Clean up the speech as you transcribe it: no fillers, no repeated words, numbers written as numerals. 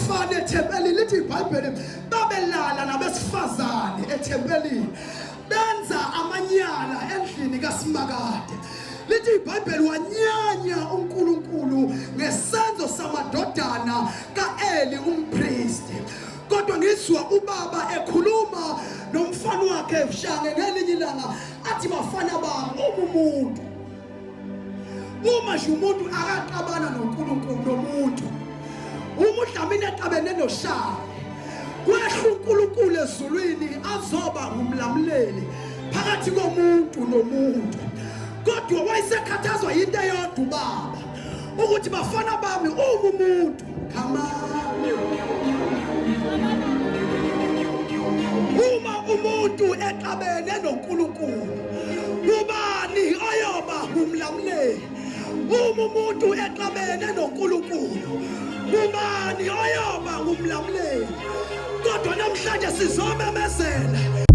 Abafana ethempelini, lithi iBhayibheli, babelala nabesifazane ethempelini, benza amanyala endlini kaSimakade. Lithi iBhayibheli wanyanya uNkulunkulu ngesenzo samadodana kaEli umpristi. Kodwa ngizwa ubaba ekhuluma nomfana wakhe eVushange ngelinye ilanga athi, bafana bami, uma umuntu uma nje umuntu akaqabana noNkulunkulu nomuntu, uma uDlamini exabene noShaka, kwehla uNkulunkulu ezulwini azoba ngumlamuleli phakathi komuntu nomuntu. Kodwa wayesekhathazwa yinto eyodwa ubaba, ukuthi bafana bami, uma umuntu uma umuntu exabene noNkulunkulu, ubani oyoba umlamuleli? Uma umuntu exabene noNkulunkulu, ubani oyoba ngumlamuleli? Kodwa namhlanje sizomemezela.